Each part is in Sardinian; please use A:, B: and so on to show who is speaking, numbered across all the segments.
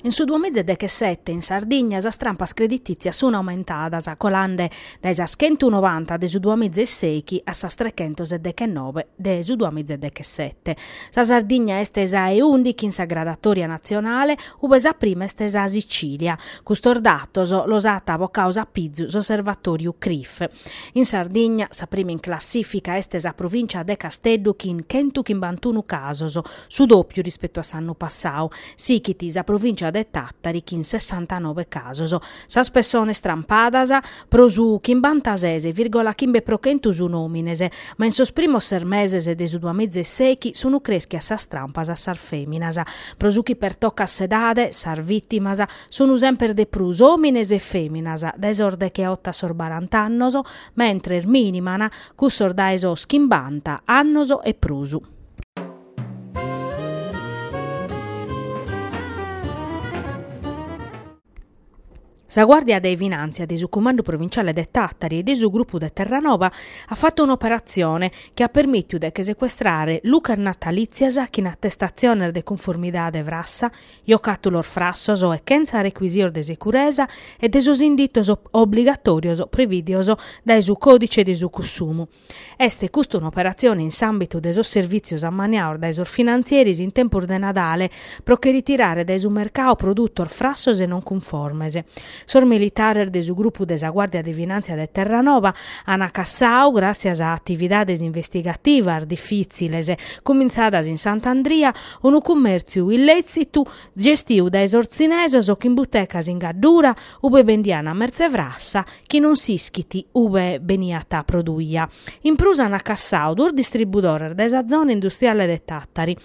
A: In su duamiza e dechesete in Sardigna sas trampas creditìtzias sun aumentadas, colande dae sas chentunovanta de su duamiza e sèichi a sas trechentos e dechenobe de su duamiza e dechesete. Sa Sardigna est sa 'e ùndichi in sa gradatòria natzionale, ube sa prima est sa Sicìlia. Custos datos los at bocados a pizu s'Osservatòriu Crif. In Sardigna sa prima in classìfica est sa provìncia de Casteddu chin chentuchimbantunu casos, su dòpiu rispetu a s'annu passadu. Sichit sa provìncia de Tàtari chin sessantanobe casos. Sas pessones trampadas, pro su chimbantases virgola chimbe pro chentu sun òmines, ma in sos primos ses meses de su duamiza e sèichi sun crèschias sas trampas a sas fèminas. Pro su chi pertocat s'edade, sas vìtimas sun semper de prus òmines e fèminas dae sos decheoto a sos barant'annos, mentres mìniman cussos dae sos chimbanta annos e prus. Sa Guàrdia de Finàntzia de su Cumandu Provinciale de Tàtari e de su Grupu de Terranova at fatu un'operatzione chi at permìtiu de che secuestrare luches natalìtzias chin atestatziones de cunformidade frassa, jocàtulos frassos e chentza recuisios de securesa e de sos inditos obligatòrios prevìdios dae su Còdice de su Cussumu. Est custa un'operatzione in s'àmbitu de sos servìtzios ammaniados dae sos finantzieris in tempus de Nadale pro che ritirare dae su mercadu produtos frassos e non cunformes. Sos militares de su grupu de sa Guàrdia de Finàntzia de Terranova ant cassadu, gràssias a atividades investigativas difìtziles cumintzadas in Sant'Andria, unu cummèrtziu illètzitu gestiu dae sos tzinesos chin butecas in Gaddura ube bendiant mertze frassa chi non s'ischit ube beniat produia. In prus ant cassadu duos distribudores de sa zona industriale de Tàtari.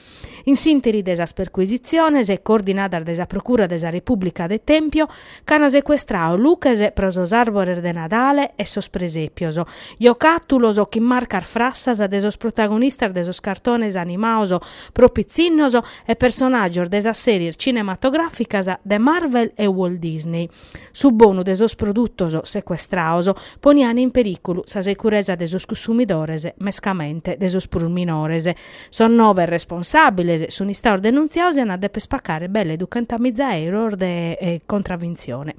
A: In s'ìnteri de sas percuisitziones, coordinadas dae sa Procura de sa Repùblica de Tèmpio, ch'ant secuestradu luches pro sos àrbores de Nadale e sos presèpios, jocàtulos chin marcas frassas de sos protagonistas de sos cartones animados pro pitzinnos e personàgios de sas sèries cinematogràficas de Marvel e Walt Disney. Su bonu de sos produtos secuestrados ponian in perìculu sa securesa de sos cussumidores, mescamente de sos prus minores. Sos nobe responsàbiles sun istados denuntziados e an a deper pacare belle duchentamiza euros de contravintzione.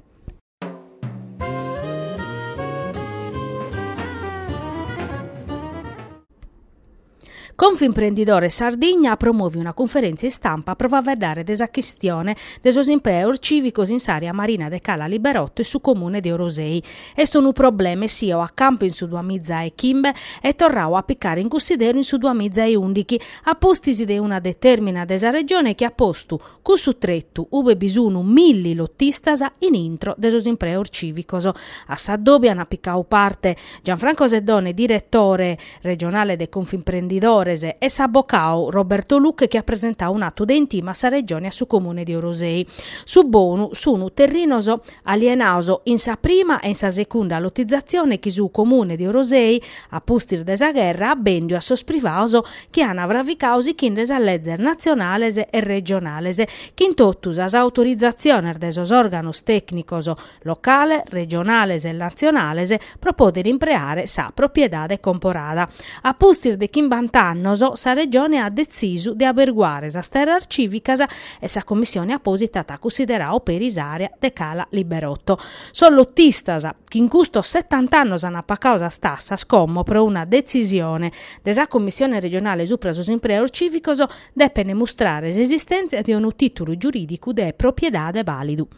A: Confimprendidores Sardigna at promòviu una cunferèntzia istampa pro faeddare de sa chistione de sos impreos cìvicos in s'àrea marina de Cala Liberotto e su comune de Orosei. Est unu problema essiu a campu in su duamiza e chimbe e torrau a picare in cunsideru in su duamiza e ùndichi, a pustis de una determina de sa Regione chi at postu Cussu tretu, ube bi sun milli lotistas in intro de sos impreos cìvicos. A s'addòbiu ant picadu parte Gianfranco Seddone, diretore regionale de Confimprendidores, e s'abocadu Roberto Luche chi at presentadu un'atu de intima a sa Regione e a su Comune de Orosei. Su bonu sun terrinos alienados in sa prima e in sa segunda lotizatzione chi su Comune de Orosei, a pustis de sa gherra, at bèndiu a sos privados chi an fravicadu sichinde sas lezes natzionales e regionales, chin totu sas autorizatziones de sos òrganos tècnicos locales, regionales e natzionales pro pòdere impreare sa propiedade comporada. A pustis de chimbant'annos sa Regione at detzisu de aberguare sas terras cìvicas e sa Commissione apòsita at cunsideradu peri s'àrea de Cala Liberotto. Sos lotistas, chi in custos setant'annos ant pacadu sas tassas, como pro una detzisione de sa Commissione regionale supra sos impreos cìvicos, depent mustrare s'esistèntzia de unu tìtulu giurìdicu de propiedade vàlidu.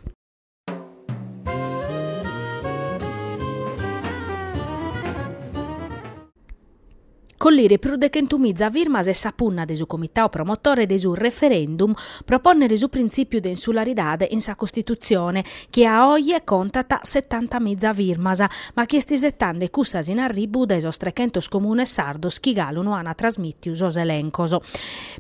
A: Collire prus de chentumiza firmas est sa punna de su comitadu promotore de su referendum pro pònnere su printzìpiu de insularidade in sa Costitutzione, chi a oje contat setantamiza firmas, ma chi est isetande cussas in arribu dae sos trechentos comunes sardos chi galu no ant trasmìtiu sos elencos.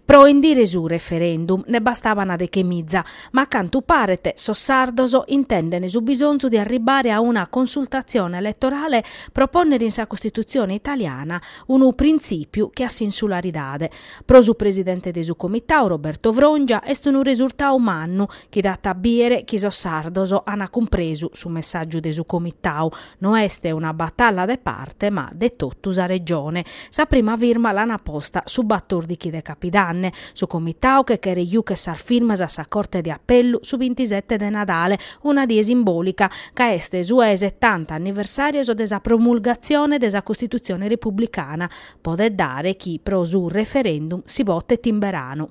A: Pro indire su referendum nde bastaban dechemiza, Ma a cantu paret sos sardos intenden su bisonzu de arribbare a una consultatzione eletorale pro pònnere in sa Costitutzione italiana unu printzìpiu. printzìpiu che a s'insularidade. Pro su presidente de su comitau, Roberto Frongia, est unu resurtau mannu chi dat a bìere chi sos sardos ant cumpresu su messàgiu de su comitau, no est una batalla de parte ma de totu sa regione. Sa prima firma l'ant posta su batòrdighi de capidanne. Su comitau che cheret jucher sas firmas a sa Corte de Apellu su bintisete de Nadale, una die simbòlica, ca est su 'e setanta anniversàrios de sa promulgatzione de sa Costitutzione Republicana. Podet dare chi pro su referendum si votet in beranu.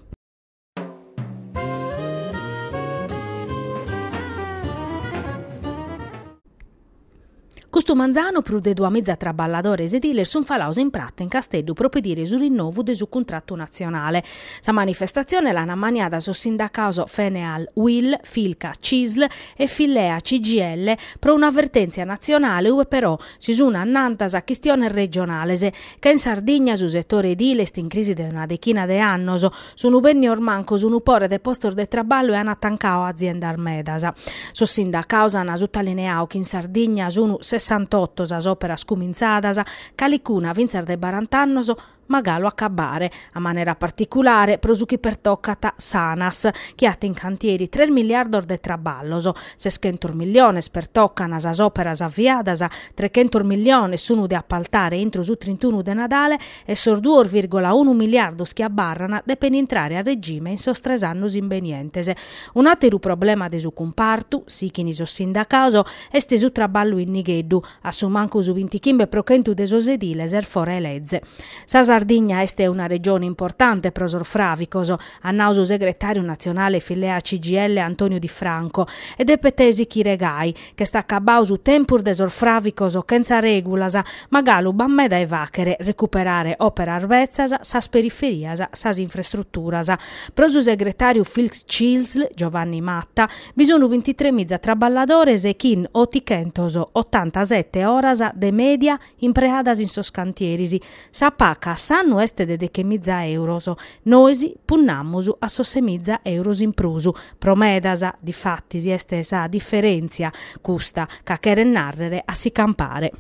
A: Custu manzanu prus de duamiza traballadores ediles sunt falados in prata in Casteddu pro pedire su rinnovu de su cuntratu natzionale. Sa manifestatzione l'ant ammaniada sos sindacados Feneal Uil, Filca Cisl e Fillea CGIL pro un'avertèntzia natzionale ue però si sunt annantas chistiones regionales, ca in Sardigna su setore edile est in crisi de una dechina de annos, Sunt bènnios mancos unu pore de postos de traballu e ant tancadu aziendas medas. Sos sindacados ant sutalineadu chi in Sardigna sunt sessantotto sas òperas cumintzadas, calicuna fintzas de barant'annos, ma galu a acabare, a manera particulare pro su chi pertocat s'Anas, chi at in cantieri tres milliardos de traballos, seschentos milliones pertocan sas òperas aviadas, trechentos milliones sunt de apaltare intro su trintunu de Nadale e sos duos virgola unu miliardos chi abarran depen intrare a regime in sos tres annos imbenientes. Un'àteru problema de su cumpartu, sichin sos sindacados, est su traballu in nigheddu, a su mancu su bintichimbe pro chentu de sos ediles est fora 'e leze. Sa Sardigna est una regione importante pro sos fràvicos, at nau su segretàriu natzionale Fillea CGIL Antonio Di Franco, e depet sichire gai, Ch'est acabadu su tempus de sos fràvicos chentza règulas, ma galu b'at meda 'e fàchere, recuperare òperas betzas, sas periferias, sas infraestruturas. Pro su segretàriu Filc Cisl, Giovanni Matta, bi sunt bintitremiza traballadores chin otichentos otantasete oras de mèdia impreadas in sos cantieris. Sa paca a s'annu est de dechemiza euros. Nois punnamus a sos semiza euros in prus. Pro medas, difatis, est sa diferèntzia custa, ca cheret nàrrere a si campare.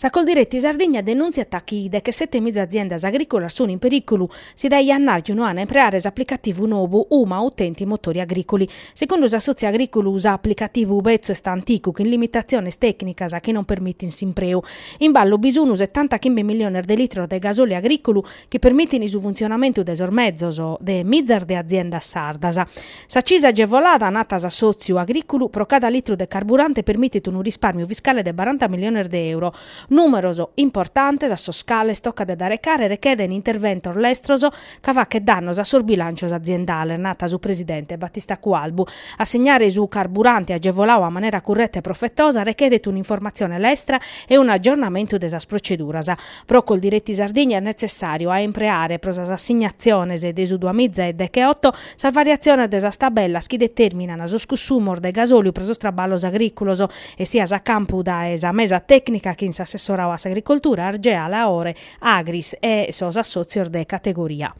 A: Sa Coldiretti Sardigna denùntziat chi dechesete miza aziendas agrìculas sunt in perìculu si dae jannàrgiu no ant a impreare s'aplicativu nou Uma Utenti Motori Agrìculi. Segundu s'assòtziu agrìculu s'aplicativu betzu est anticu chin limitatziones tècnicas chi non permitint s'impreu. In ballu bi sunt setantachimbe milliones de litros de gasòliu agrìculu chi permitint su funtzionamentu de sos mezos de mizas de aziendas sardas. S'accisa agevolada, nat s'assòtziu agrìculu, pro cada litru de carburante permitit unu rispàrmiu fiscale de baranta milliones de euro. Nùmeros importantes a sos cales tocat de dare cara e rechedent interventos lestros ca fachent dannos a sos bilàncios aziendales, nat su presidente Battista Cualbu. Assignare su carburante agevoladu a manera curreta e profetosa rechedet un'informatzione lestra e un'agiornamentu de sas proceduras. Pro Coldiretti Sardigna est netzessàriu a impreare pro sas assignatziones de su duamiza e decheoto sas variatziones de sas tabellas chi determinan sos cussumos de gasòliu pro sos traballos agrìculos essias a campu dae sa mesa tècnica chin s'assessoradu a s'agricoltura, Argea, Laore, Agris e sos assòtzios de categoria.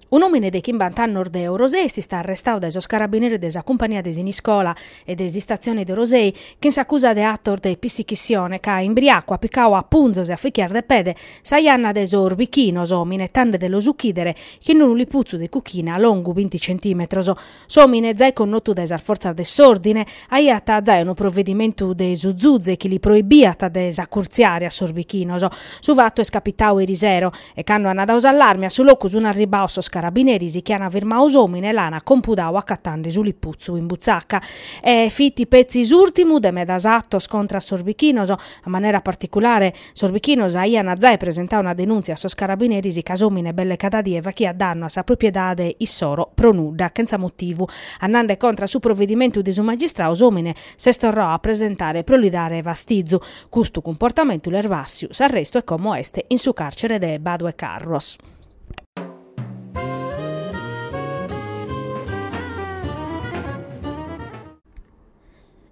A: Un'òmine de chimbant'annos de Orosei est istadu arrestadu dae sos carabineris de sa cumpania de Siniscola e de s'istatzione de Orosei chin s'acusa de atos de pissichissione ca imbriacu at picadu a punzos e a fichias de pede sa janna de sos bichinos minetande de los uchìdere chin unu liputzu de cuchina longu binti centimetros. S'òmine, zai connotu dae sas fortzas de s'òrdine, aiat zai unu provedimentu de su zuze chi li proibiat de s'acurtziare a sos bichinos. Su fatu est capitadu erisero e cando an dadu s'allarme a su locu sun arribados sos carabineris chi an firmadu s'òmine e l'an compudadu acatande su liputzu in butzaca. E fit petzi s'ùrtimu de medas atos contra a sos bichinos, a manera particulare Sos bichinos aian zai presentadu una denùntzia a sos carabineris ca s'òmine belle cada die faghiat dannu a sa propiedade issoro pro nudda, chentza motivu. Andende contra a su provedimentu de su magistradu s'òmine s'est torradu a presentare pro li dare fastizu. Custu cumportamentu l'est vàssiu s'arrestu e como est in su càrcere de Badu 'e Carros.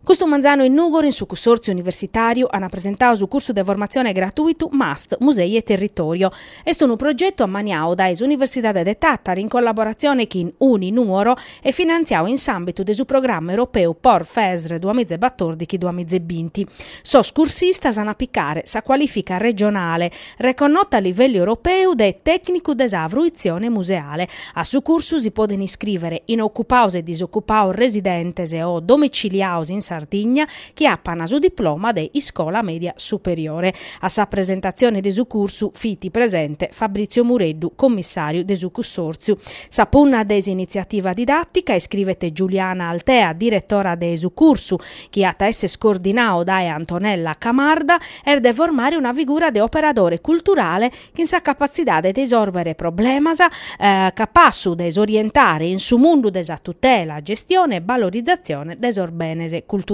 A: Custu manzanu in Nùgoro, in su Cussòrtziu Universitàriu, ant presentadu su cursu de formatzione gratùitu Must, Musei e Territorio. Est unu progetu ammaniadu dae s'Universidade de Tàtari in collaboratzione chin Uni Nuoro e finantziadu in s'àmbitu de su programma europeu Por Fesr duamiza e batòrdighi duamiza e binti. Sos cursistas ant a picare sa cualìfica regionale, reconnota a livellu europeu, de tècnicu de sa fruitzione museale. A su cursu si podent iscrìvere inocupados e disocupados residentes o domiciliados in Sardigna chi apant su diploma de iscola mèdia superiore. A sa presentatzione de su cursu fit presente Fabrizio Mureddu, commissàriu de su Cussòrtziu. Sa punna de s'initziativa didàtica, iscrivet Giuliana Altea, diretora de su cursu, chi at a èssere coordinadu dae Antonella Camarda, est de formare una figura de operadore culturale chin sa capatzidade de isòrbere problemas, capassu de s'orientare in su mundu de sa tutela, gestione e balorizatzione de sos benes culturales.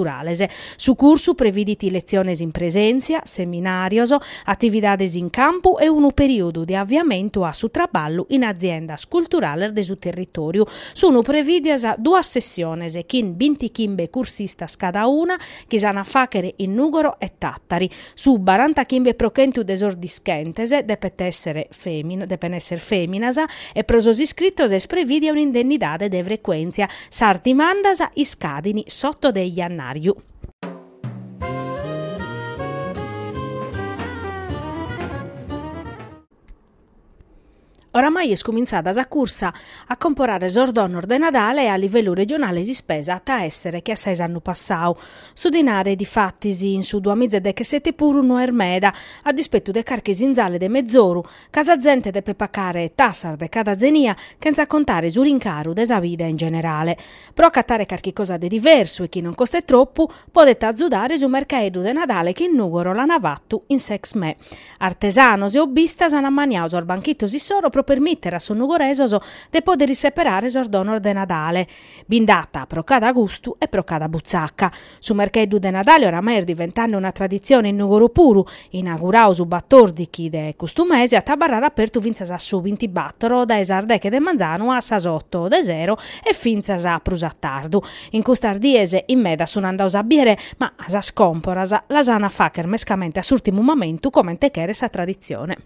A: Su cursu previdit letziones in presèntzia, seminàrios, atividades in campu e unu perìodu de aviamentu a su traballu in aziendas culturales de su territòriu. Sunt prevìdias duas sessiones chin bintichimbe cursistas cada una chi s'an a fàghere in Nùgoro e Tàtari. Su barantachimbe pro chentu de sos dischentes depet èssere fèmina, depen èssere fèminas e pro sos iscritos est prevìdia un'indennidade de frecuèntzia. Sas dimandas iscadin s'oto de jannàriu. Oramai est cumintzada sa cursa a comporare sos donos de Nadale e a livellu regionale s'ispesa at a èssere che a sa 'e s'annu passadu. Su dinare, difatis, in su duamiza e dechesete puru no est meda, a dispetu de carchi sinzale de mezoru, ca sa zente depet pacare tassas de cada zenia, chentza contare su rincaru de sa vida in generale. Pro acatare carchi cosa de diversu e chi non costet tropu, podet azudare su mercaeddu de Nadale chi in Nùgoro l'an fatu in s'Exmè. Artesanos e hobbistas an ammaniadu sos banchitos issoro pro permìtere a sos nugoresos de pòdere isseperare sos donos de Nadale. Bi nd'at pro cada gustu e pro cada butzaca. Su mercheddu de Nadale oramai est diventende una traditzione in Nùgoro puru, inauguradu su batòrdighi de custu mese at a abarrare apertu fintzas a su bintibàtoro dae sas deghe de manzanu a sas oto de sero e fintzas prus a tardu. In custas dies in meda sun andados a bìere, ma sas còmporas las an a fàghere mescamente a s'ùrtimu mamentu comente cheret sa traditzione.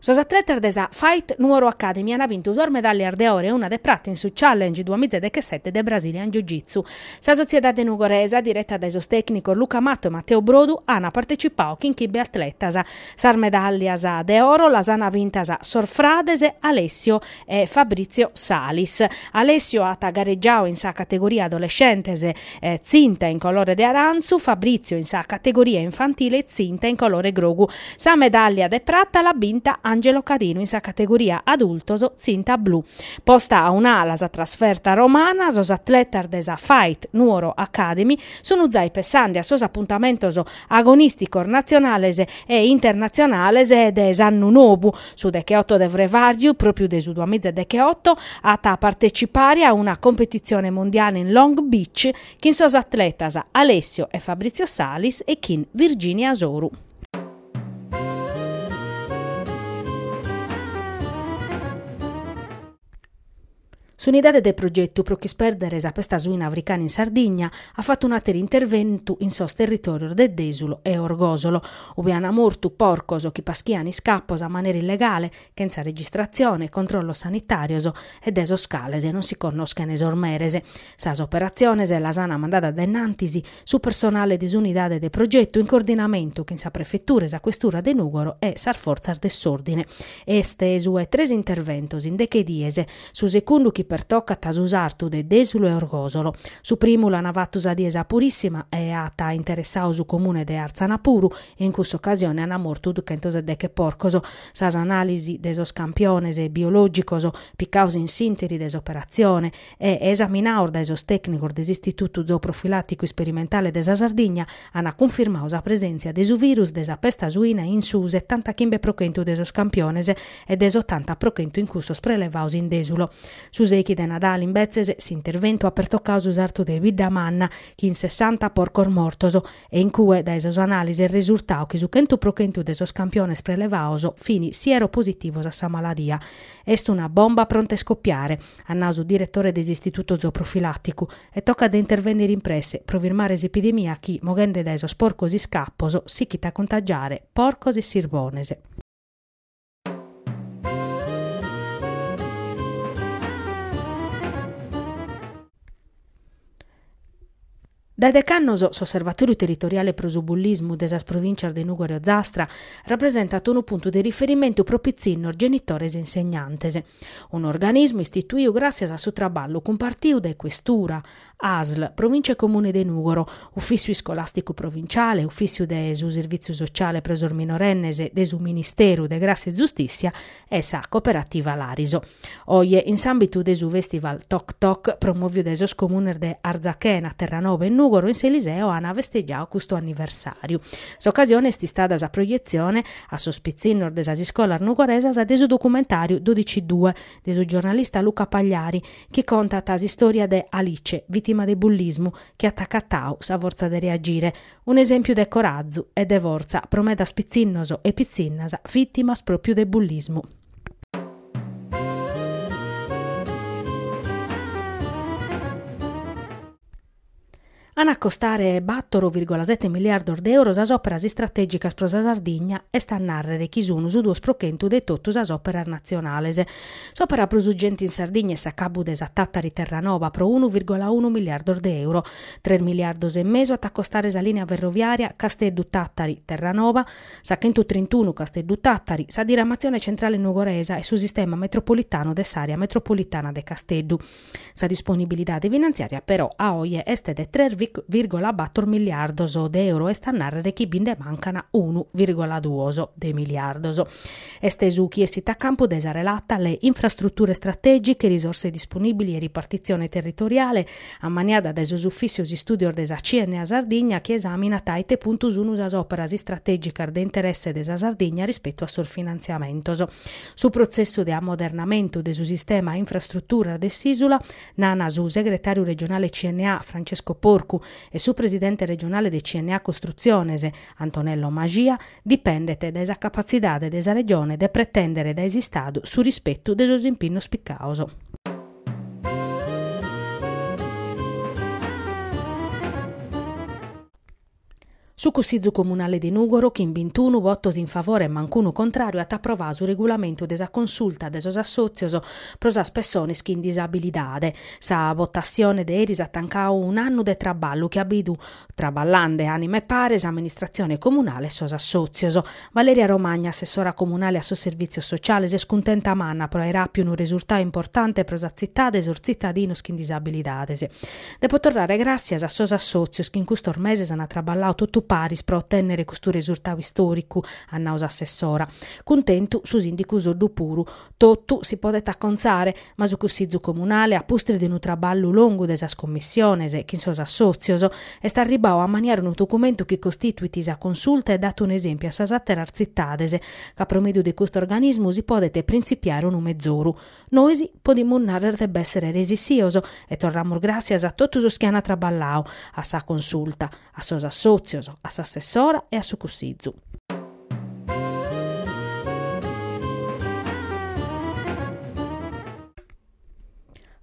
A: Sos atletas de sa Fight Nuoro Academy an bintu duas medàllias de oro e una de prata in su Challenge duamiza e dechesete de Brazilian Jiu Jitsu. Sa sotziedade nugoresa, direta dae sos tècnicos Luca Matto e Matteo Brodu, an partecipadu chin chimbe atletas. Sas medàllias de oro las an bintas sos frades Alessio e Fabrizio Salis. Alessio at garegiadu in sa categoria adolescentes tzinta in colore de arantzu, Fabrizio in sa categoria infantile tzinta in colore grogu. Sa medàllia de prata l'at binta Angelo Cadinu in sa categoria adultos tzinta blu. Posta a un'ala sa trasferta romana, sos atletas de sa Fight Nuoro Academy sunt zai pessende a sos apuntamentos agonìsticos natzionales e internatzionales de s'annu nobu. Su decheoto de frevàriu, pròpiu de su duamiza e decheoto, at a partecipare a una competitzione mondiale in Long Beach chin sos atletas Alessio e Fabrizio Salis e chin Virginia Soru. S'unidade de progetu pro ch'ispèrdere sa pesta suina africana in Sardigna at fatu un'àteru interventu in sos territòrios de Dèsulo e Orgòsolo, ue ant mortu porcos chi paschian iscapos a manera illegale, chentza registratzione, controllos sanitàrios e de sos cales non si connoschent sos meres. Sas operatziones las ant mandadas dae innantis su personale de s'unidade de progetu in coordinamentu chin sa prefetura e sa questura de Nùgoro e sas fortzas de s'òrdine. Est su 'e tres interventos in deche dies, su secundu chi pertocat su sartu de Dèsulo e Orgòsolo. Su primu l'ant fatu sa die sa Purìssima e at interessadu su comune de Àrtzana puru e in cussa ocasione ant mortu duchentos e deche porcos. Sas anàlisi de sos campiones biològicos picados in s'ìnteri de s'operatzione e esaminados dae sos tècnicos de s'Istitutu Zooprofilàticu Isperimentale de sa Sardigna, ant cunfirmadu sa presèntzia de su virus de sa pesta suina in su setantachimbe pro chentu de sos campiones e de s'otanta pro chentu in cussos prelevados in Dèsulo. Su sèichi. seichi de Nadale, imbetzes, s'interventu at pertocadu su sartu de Biddamanna, chin sessanta porcos mortos, e in cue dae sos anàlisis est resurtadu chi su chentu pro chentu de sos campiones prelevados fin sieropositivos a sa maladia. Est una bomba pronta a iscopiare, at nadu su diretore de s'Istituto Zooprofilàticu, e tocat de intervènnere in presse pro firmare s'epidemia chi, moghende dae sos porcos iscapos, sichit a contagiare porcos e sirbones. Dae dech'annos s'Osservatòriu Territoriale pro su Bullismu de sas provìntzias de Nùgoro e Ozastra rapresentat unu puntu de riferimentu pro pitzinnos, genitores e insegnantes. Un'organismu istituidu gràssias a su traballu cumpartidu dae Questura, ASL, Provìncia e Comune de Nùgoro, Ufìssiu Iscolàsticu Provinciale, Ufìssiu de su Servìtziu Sociale pro sos Minorennes de su Ministeru de Gràssia e Zustìssia e sa Cooperativa Lariso. Oje, in s'àmbitu de su fèstival Toc Toc, promòviu dae sos comunes de Arzachena, Terranova e Nùgoro, in s'Eliseo ant festegiadu custu anniversàriu. S'ocasione est istada sa proietzione a sos pitzinnos de sas iscolas nugoresas de su documentàriu Dodicidue de su giornalista Luca Pagliari, chi contat s'istòria de Alice, vìtima de bullismu, chi at acatadu sa fortza de reagire. Un'esèmpiu de corazu e de fortza pro medas pitzinnos e pitzinnas vìtimas pròpiu de bullismu. An a costare bàtoro vìrgola sete miliardos de euros sas òperas istratègicas pro sa Sardigna, est a nàrrere chi sun su duos pro chentu de totu sas òperas natzionales. S'òpera prus urgente in Sardigna est s'acabu de sa Tàtari-Terranova pro unu vìrgola unu miliardos de euro. Tres miliardos e mesu at a costare sa lìnia ferroviària Casteddu-Tàtari-Terranova, sa chentutrintunu Casteddu-Tàtari, sa diramatzione centrale nugoresa e su sistema metropolitanu de s'àrea metropolitana de Casteddu. Sa disponibilidade finantziària però a oje est de tres vìrgola bator miliardos de euro, est a nàrrere chi bi nde mancan unu vìrgola duos de miliardos. Est su chi essit a campu dae sa relata Le infrastrutture strategiche, risorse disponibili e ripartizione territoriale, ammaniada dae sos ufìssios istùdios de sa CNA Sardigna chi esàminat a ite puntu sun sas òperas istratègicas de interesse de sa Sardigna rispetu a sos finantziamentos. Su protzessu de ammodernamentu de su sistema infrastruturas de s'ìsula, nana su segretàriu regionale CNA Francesco Porcu e su presidente regionale de CNA Costrutziones, Antonello Maxia, dipendet dae sa capatzidade de sa Regione de pretèndere dae s'Istadu su rispetu de sos impinnos picados. Su Cussizu Comunale de Nùgoro, chin bintunu votos in favore e mancunu contràriu, at aprovadu su regulamentu de sa consulta de sos assòtzios pro sas pessones chin disabilidade. Sa votassione de eris at tancadu un'annu de traballu chi at bidu traballande ànima e pare s'amministratzione comunale e sos assòtzios. Valeria Romagna, assessora comunale a sos servìtzios sociales, est cuntenta manna pro aer àpiu unu resurtadu importante pro sa tzitade e sos tzitadinos chin disabilidades. Depo torrare gràssias a sos assòtzios chi in custos meses ant traballadu totu paris pro otènnere custu resurtadu istòricu, at nadu s'assessora. Cuntentu su sìndicu Soddu puru. Totu si podet acontzare, ma su Cussizu Comunale, a pustis de unu traballu longu de sas commissiones chin sos assòtzios, est arribbadu a ammaniare unu documentu chi costituit sa consulta e dat un'esèmpiu a sas àteras tzitades, ca pro mèdiu de custu organismu si podet printzipiare unu mezoru. Nois podimus nàrrere de b'èssere resissios e torramus gràssias a totu sos chi ant traballadu, a sa consulta, a sos assòtzios, a s'assessora e a su Cussizu.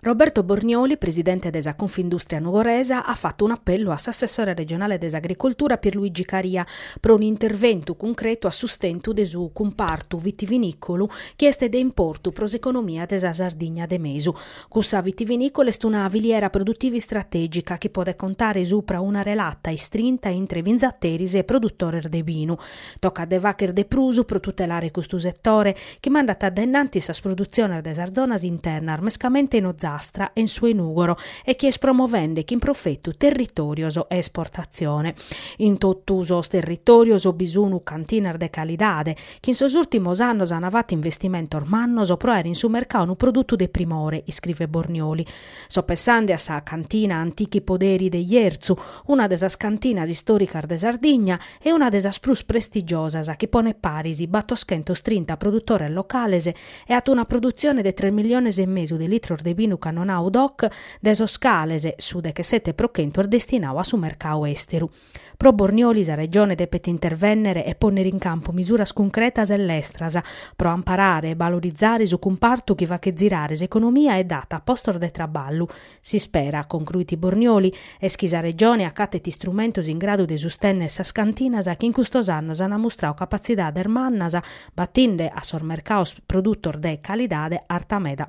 A: Roberto Bornioli, presidente de sa Confindustria Nugoresa, at fatu un'apellu a s'assessore regionale de s'Agricoltura Pierluigi Caria pro un'interventu cuncretu a sustentu de su cumpartu vitivinicolu chi est de importu pro s'economia de sa Sardigna de mesu. Cussa vitivinìcola est una filiera produtiva istratègica chi podet contare supra una relata istrinta intre binzateris e produtores de binu. Tocat de fàghere de prus pro tutelare custu setore, chi mandat a dae innantis sas produtziones de sas zonas internas, mescamente in Ozastra e in su 'e Nùgoro, e chi est promovende chin profetu territòrios e esportatzione. In totu sos territòrios bi sun cantinas de calidade, chi in sos ùrtimos annos ant fatu investimentos mannos pro àere in su mercadu unu produtu de primore, iscrivet Bornioli. So pessande a sa cantina Antichi Poderi de Jerzu, una de sas cantinas istòricas de Sardigna e una de sas prus prestigiosas chi ponet paris batoschentostrinta produtores locales e at una produtzione de tres milliones e mesu de litros de binu. Cannonau Doc, de sos cales su dechesete pro chentu est destinadu a su mercadu èsteru. Pro Bornioli sa Regione depet intervènnere e pònnere in campu misuras cuncretas e lestras pro amparare e balorizare su cumpartu chi faghet zirare s'economia e dat postos de traballu. S'ispera, concruit Bornioli, est chi sa Regione acatet istrumentos in gradu de sustènnere sas cantinas chi in custos annos ant mustradu capatzidades mannas batinde a sos mercados produtos de calidade arta meda.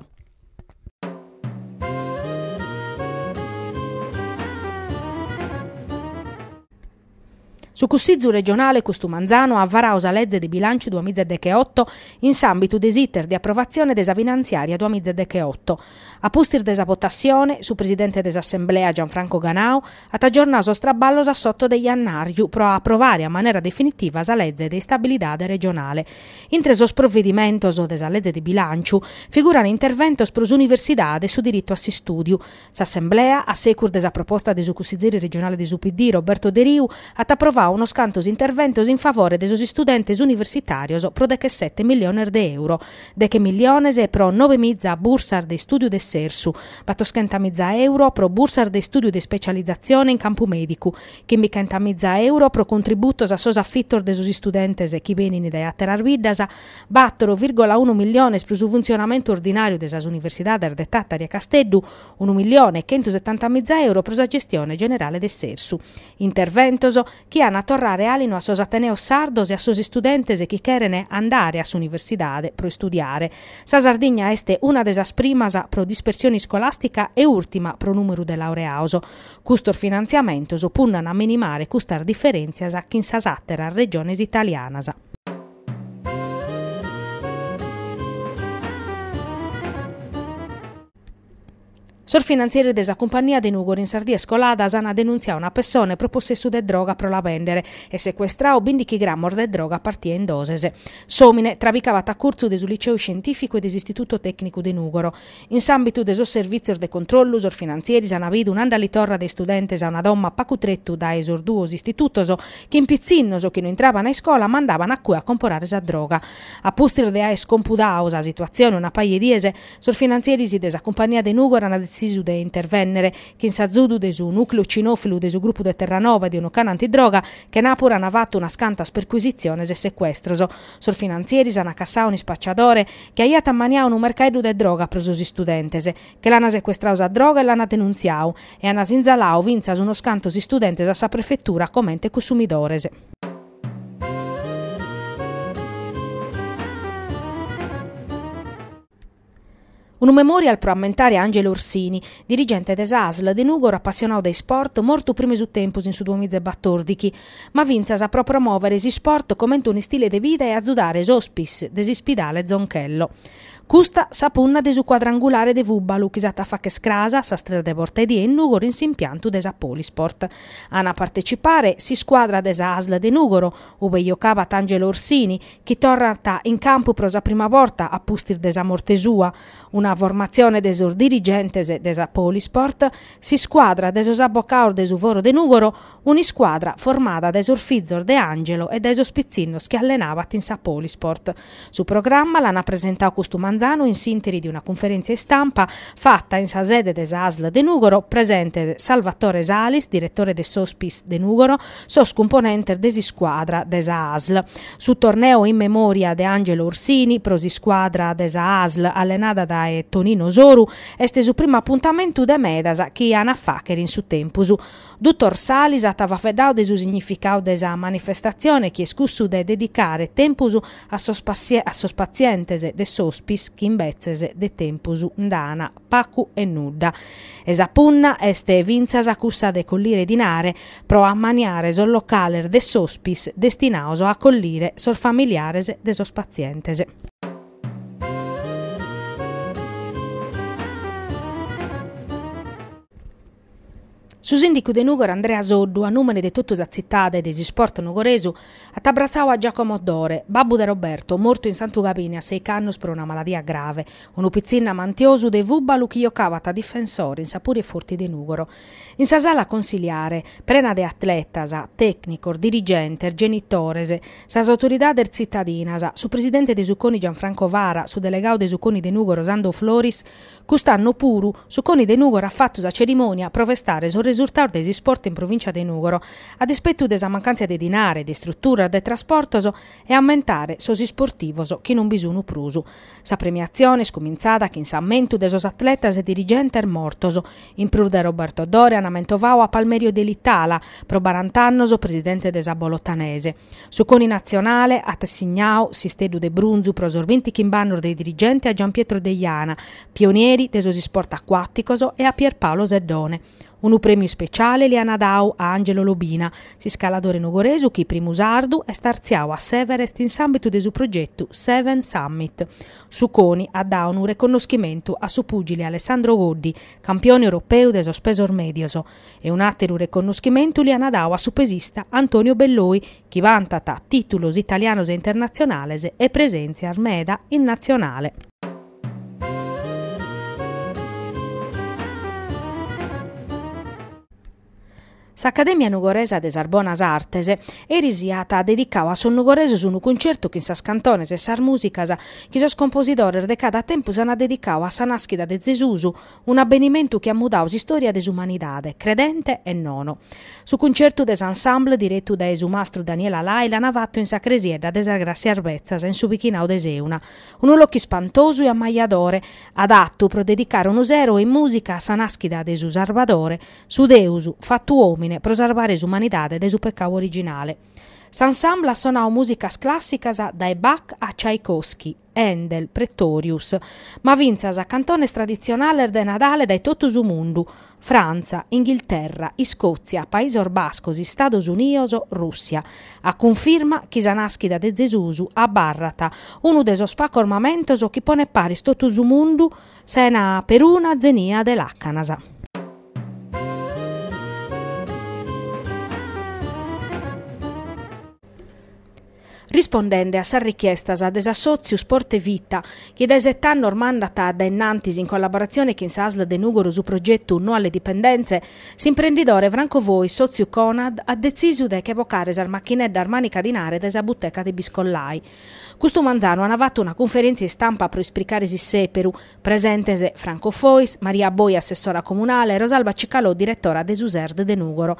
A: Su Cussizu regionale custu manzanu at varadu sa leze de bilànciu duamiza e decheoto in s'àmbitu de s'iter de aprovatzione de sa finantziària duamiza e decheoto. A pustis de sa votassione, su presidente de s'Assemblea Gianfranco Ganau at agiornadu sos traballos a s'oto de jannàriu pro aprovare a manera definitiva sa leze de istabilidade regionale. Intre sos provedimentos de sa leze de bilànciu figuran interventos pro s'universidade e su diritu a s'istùdiu. S'Assemblea, a secus de sa proposta de su cussizeri regionale de su PD, Roberto Deriu, at aprovadu unos cantos interventos in favore de sos istudentes universitàrios pro dechesete milliones de euro, deche milliones pro novemiza bursas de istùdiu de s'Ersu, batoschentamiza euro pro bursas de istùdiu de ispecializatzione in campu mèdicu, Chimbichentamiza euro pro contributos a sos afitos de sos istudentes chi benint dae àteras biddas, bàtoro vìrgola unu milliones pro su funtzionamentu ordinàriu de sas universidades de Tàtari e Casteddu, unu millione e chentusetantamiza euro pro sa gestione generale de s'Ersu. Interventos chi an a torrare àlinu a sos ateneos sardos e a sos istudentes chi cheren andare a s'universidade pro istudiare. Sa Sardigna est una de sas primas pro dispersione iscolàstica e ùrtima pro nùmeru de laureados. Custos finantziamentos punnan a minimare custas diferèntzias chin sas àteras regiones italianas. Sos finantzieris de sa cumpannia de Nùgoro in sas dies coladas ant denuntziadu una pessone pro possessu de droga pro la bèndere e secuestradu bìndighi gramos de droga partia in doses. S'òmine trabicabat a curtzu de su liceu iscientìficu e de s'Istituto Tècnicu de Nùgoro. In s'àmbitu de sos servìtzios de controllu, sos finantzieris ant bidu un'andalitorra de istudentes a una doma a pagu tretu dae sos duos istitutos, chin pitzinnos chi no intraban a iscola mandaban a cue a comporare sa droga. A pustis de aer compudadu sa situatzione una paja 'e dies, sos finantzieris de sa cumpannia de Nùgoro ant detzisu de intervènnere, chin s'azudu de su nùcleu cinòfilu de su grupu de Terranova e de unu cane antidroga, chenàpura ant fatu unas cantas percuisitziones e secuestros. Sos finantzieris ant cassadu un'ispaciadore chi aiat ammaniadu unu mercaeddu de droga pro sos istudentes, che l'ant secuestradu sa droga e l'ant denuntziadu, e ant sinzaladu fintzas unos cantos istudentes a sa prefetura comente cussumidores. Unu memorial pro ammentare a Angelo Orsini, dirigente de s'Asl de Nùgoro apassionadu de isport, mortu prima 'e su tempus in su duamiza e batòrdighi, ma fintzas pro promòvere s'isport comente un'istile de vida e azudare s'Hospice de s'ispidale Zonchello. Custa sa punna de su cuadrangulare de fùbalu chi s'at a fagher cras a sas tres de bortaedie in Nùgoro in s'impiantu de sa Polisport. An a partecipare s'iscuadra de sa Asl de Nùgoro, ube jocabat Angelo Orsini, chi torrat in campu pro sa prima borta a pustis de sa morte sua, una formatzione de sos dirigentes de sa Polisport, s'iscuadra de sos abocados de su Foro de Nùgoro, un'iscuadra formada dae sos fizos de Angelo e dae sos pitzinnos chi allenabat in sa Polisport. Su programma l'ant presentadu custu manzanu in s'ìnteri de una cunferèntzia istampa fata in sa sede de sa Asl de Nùgoro, presentes Salvatore Salis, diretore de s'Hospice de Nùgoro, sos cumponentes de s'iscuadra de sa Asl. Su torneu in memòria de Angelo Orsini pro s'iscuadra de sa Asl allenada dae Tonino Soru est su primu apuntamentu de medas chi an a fàghere in su tempus. Dutor Salis at faeddadu de su significadu de sa manifestatzione chi est cussu de dedicare tempus a sos a sos patzientes de s'Hospice chi imbetzes de tempus nd'an pacu e nudda. E sa punna est fintzas cussa de collire dinare pro ammaniare sos locales de s'Hospice destinados a acollire sos familiares de sos patzientes. Su sìndicu de Nùgoro Andrea Soddu, a nùmene de totu sa tzitade de s'isport nugoresu, at abratzadu a Giacomo Dore, babbu de Roberto, mortu in Santu Gabini a sèich'annos pro una maladia grave, unu pitzinnu amantiosu de fùbalu chi jocabat a difensore in sa Puriforti de Nùgoro. In sa sala consiliare, prena de atletas, tècnicos, dirigentes, genitores, sas autoridades tzitadinas, su presidente de su Coni Gianfranco Fara, su delegadu de su Coni de Nùgoro Sando Floris, Cust'annu puru, su Coni de Nùgoro at fatu sa cerimònia pro festare sos resurtados de s'isport in provìncia de Nùgoro, a dispetu de sa mancàntzia de dinare, de istruturas, de trasportos e ammentare sos isportivos chi non bi sun prus. Sa premiatzione est cumintzada chin s'ammentu de sos atletas e dirigentes mortos. In prus de Roberto Dore an mentovadu a Palmerio Delitala, pro barant'annos presidente de sa Bolotanese. Su Coni natzionale at assignadu s'isteddu de brunzu pro sos bintichimb'annos de dirigente a Giampietro Deiana, pionieri de sos isport acuàticos, e a Pierpaolo Seddone. Unu prèmiu ispeciale li an dadu a Angelo Lobina, s'iscaladore nugoresu chi, primu sardu, est artziadu a s'Everest in s'àmbitu de su progetu Seven Summit. Su Coni at dadu unu reconnoschimentu a su pùgile Alessandro Goddi, campione europeu de sos pesos mèdios, E un'àteru reconnoschimentu li an dadu a su pesista Antonio Belloi, chi bantat tìtulos italianos e internatzionales e presèntzias meda in natzionale. S'Acadèmia Nugoresa de sas Bonas Artes eris at dedicadu a sos nugoresos unu cuncertu chin sas cantones e sas mùsicas chi sos composidores de cada tempus an dedicadu a sa nàschida de Zesus, Un'abbenimentu chi at mudadu s'istòria de s'umanidade, credente e nono. Su cuncertu de s'ensemble diretu dae su mastru Daniela Lai l'ana fatu in sa cresiedda de sas Gràssias Betzas in su bichinadu de Seuna. Unu locu ispantosu e ammajadore, adatu pro dedicare unu sero in mùsica a sa nàschida de su Sarbadore, su Deus fatu òmine pro sarbare s'umanidade dae su pecadu originale. S'ensemble at sonadu mùsicas clàssicas dae Bach a Tchaikovsky, Händel, Praetorius, ma fintzas cantones traditzionales de Nadale dae totu su mundu, Frantza, Inghilterra, Iscòtzia, Paisos Bascos, Istados Unidos, Rùssia, a cunfirma chi sa nàschida de Zesus abarrat unu de sos pacos mamentos chi ponet paris totu su mundu sena peruna zenia de làcanas. Rispondende a sas richiestas de s'assòtziu Sport e Vita, chi dae set'annos mandat a dae innantis in collaboratzione chin s'Asl de Nùgoro su progetu No alle dipendenze, s'imprendidore Franco Fois, sòtziu Conad, at detzisu de che bocare sas machineddas manica-dinare dae sa buteca de Biscollai. Custu manzanu an fatu una cunferèntzia istampa pro ispricare s'issèperu, Presentes Franco Fois, Maria Boi assessora comunale e Rosalba Cicalò diretora de su Serd de Nùgoro.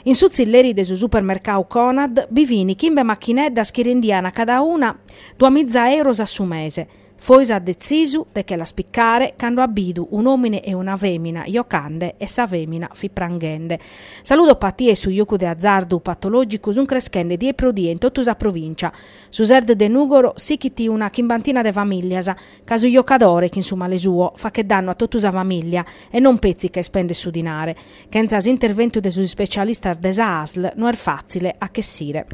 A: In su tzilleri de su supermercadu Conad bi fin chimbe machineddas chi rendian cada una duamiza euros a su mese. Fois at detzisu de che las picare cando at bidu un'òmine e una fèmina jocande e sa fèmina fit pranghende. Sa ludopatia e su jocu de azardu patològicu sun creschende die pro die in totu sa provìncia. Su Serd de Nùgoro sichit una chimbantina de famìllias, Ca su jocadore, chin su male suo, fachet dannu a totu sa famìllia e non petzi ca ispendet su dinare. Chentza s'interventu de sos ispecialistas de sa ASL no est fàtzile a chessire.